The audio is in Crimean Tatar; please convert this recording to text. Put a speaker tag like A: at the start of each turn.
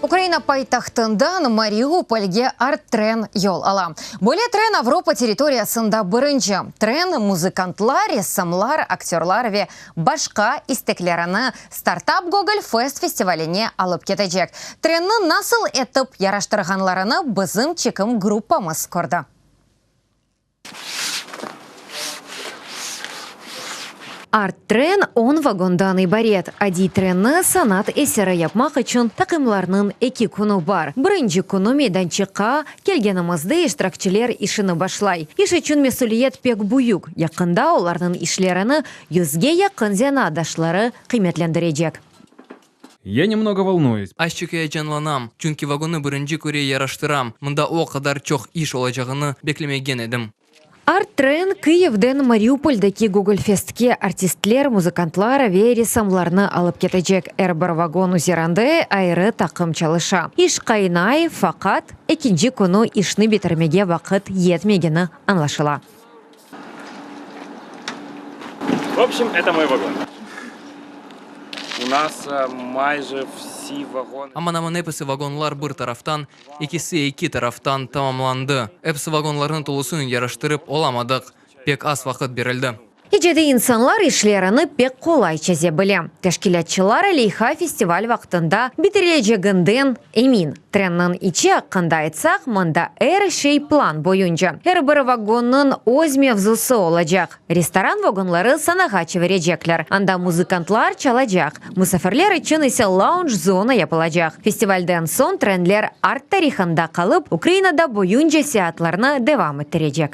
A: Ukraina paytahtından Mariupolge Art-tren yol ala. Böyle tren Avropa territoriyasında birinci. Tren muzıkantlar, ressamlar, aktörlar ve başqa isteklerini Startup Gogol Fest festivaline alıp ketecek. Trenni nasıl etip yaraştırğanlarını bizim çekim gruppamız kördi. Art-tren on vagondan ibaret. Adiy trenni sanat eseri yapmaq içün taqımlarnıñ eki künü bar. Birinci künü meydançıqqa kelgenimizde iştirakçiler işini başlay. İş içün mesüliyet pek büyük. Yaqında olarnıñ işlerini yüzge yaqın zenaatdaşları qıymetlendirecek.
B: Ya nemnogo volnuyus.
C: Azçıq eyecanlanam, çünki vagonnı birinci köre yaraştıram. Mında o qadar çoq iş olacağını beklemegen edim.
A: Art-tren Kıyivden Mariupoldaki Gogolfestke artistler, muzıkantlar ve ressamlarnı alıp ketecek. Er bir vagon üzerinde ayrı taqım çalışa. İş qaynay, faqat ekinci künü işni bitirmege vaqıt yetmegeni añlaşıla.
B: V obşem, eto moy vagon.
D: U nas mayje vsi vagonı.
C: Aman-aman episi vagonlar bir taraftan, ekisi eki taraftan tamamlandı. Episi vagonlarnı tolusınen yaraştırıp olamadıq, pek az vaqıt berildi.
A: İcadiy insanlar işlerini pek qolay çeze bile. Teşkilâtçılar leyha festival vaqtında bitireleceginden emin. Trenniñ içi aqqında aytsaq, mında er şey plan boyunca. Er bir vagonnıñ öz mevzusı olacaq. Restoran vagonları sanağa çevirecekler, anda muzıkantlar çalacaq, musafirler içün ise launj-zona yapılacaq. Festivalden soñ trenler art tarihında qalıp, Ukrainada boyunca seyaatlarnı devam ettirecek.